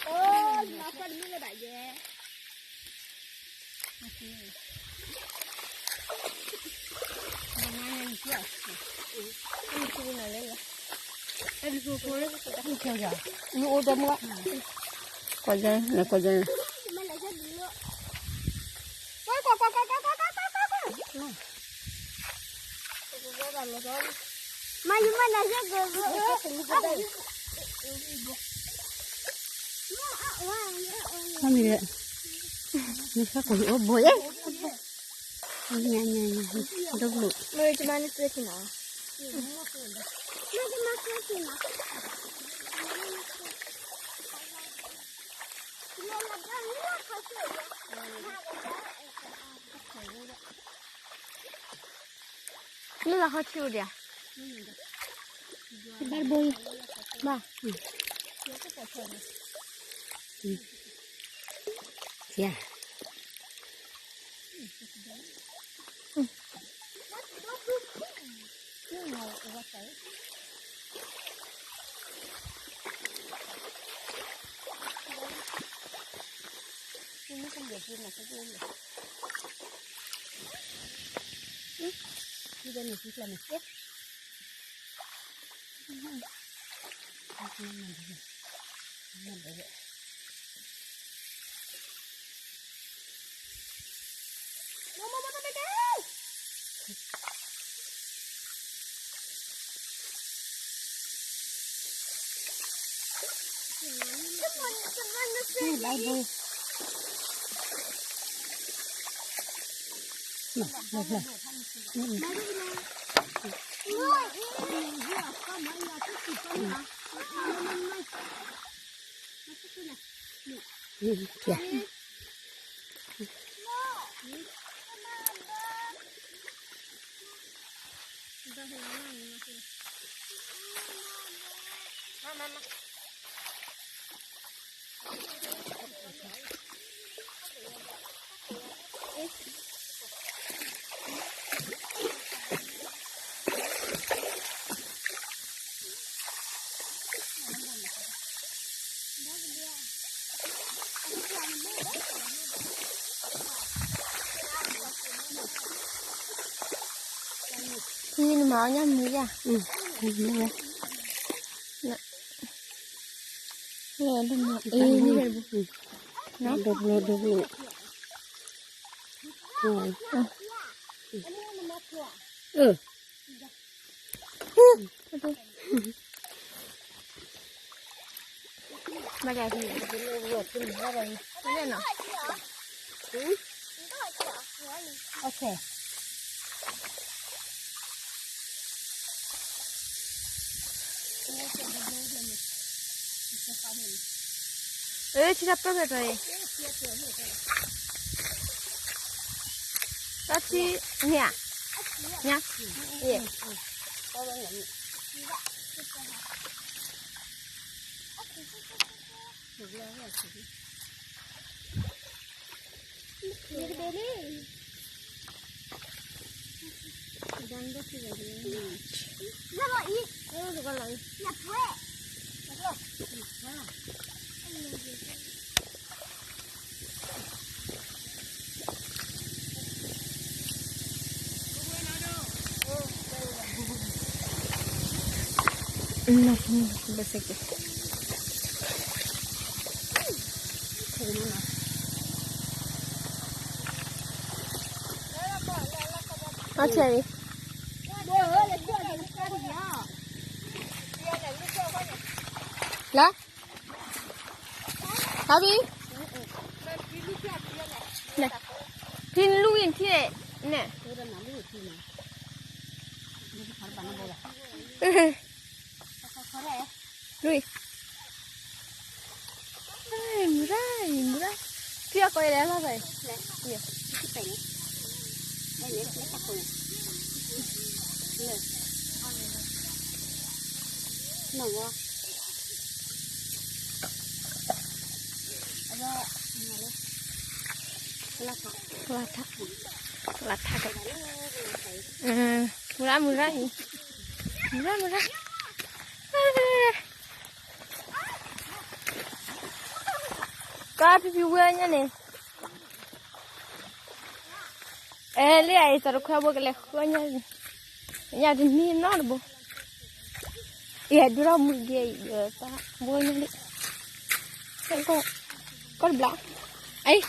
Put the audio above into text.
အိၣ် ယမၤကွၢ်တမ့ၢ်လၢၤဘၣ်ယဲ နအိၣ်ဒီးမူ ကွၢ်စၢ် နကွၢ်စၢ် ကွၢ်ကွၢ်ကွၢ်ကွၢ်ကွၢ်ကွၢ်ကွၢ်ကွၢ်ကွၢ် မၤယမၤနၤယဲၢ်ကၢၢ် မ့ၢ်လဲၣ် နဆၢကိၣ်အိၣ်ဘိၣ်ယဲၢ် ညါညါညါ ဒိၣ်ဘျိၣ် မ့ၢ်ကမၤနသုထံၣ်နီၤ မ့ၢ်ကမၤနသုထံၣ်နီၤ လၢလီၤခီဆူၣ်ဒံးဧါ ဘၣ်တဘိ ဘၣ် ယၤ ဖံနမၤအီၣ်ညၣ်မုၢ်ယါ, မုၢ်ဝဲ, လၢဒိၣ်မုၢ်, အ့ၣ်, ဒိၣ်ဘျိဒိၣ်ဘျိ, အၢ မ့ၢ်ဒၣ်ဖံ, မ့ၢ်ဒၣ်နီၤ, โอเค. အၢ ထံထီၣ်ပၢၢ်ဖဲဖဲအံၤ, တၢ်ထံ, န့ၣ်ဧါ, ညါ, ယဲၢ် အဆၢအံၤ, လၢ ဟါဘံ, ထံလူၢ်အံၤထံန့ၣ်, လူၢ်အံၤ, မုၢ်ရၣ်အံၤ မုၢ်ရၣ်, ဖံအီၣ်ကီးအံၤလဲၣ်လီၤဘၣ်အံၤ, နီၢ်ဝါ လၢထး, လၢထးက, မုၢ်ရၣ် မုၢ်ရၣ်အံၤ, မုၢ်ရၣ် မုၢ်ရၣ်, ဖံဖံဝဲညါန့ၣ်, အဲ လၢအအံၤ သးတခွဲဘိကလဲၤဃီညါ, ညါတနံၤနီတဘိ, ယဒုးထီၣ်မုၢ်က့ၤအံၤ ဘိညါလံ, ကီၢ်တဘျီ, အံၤ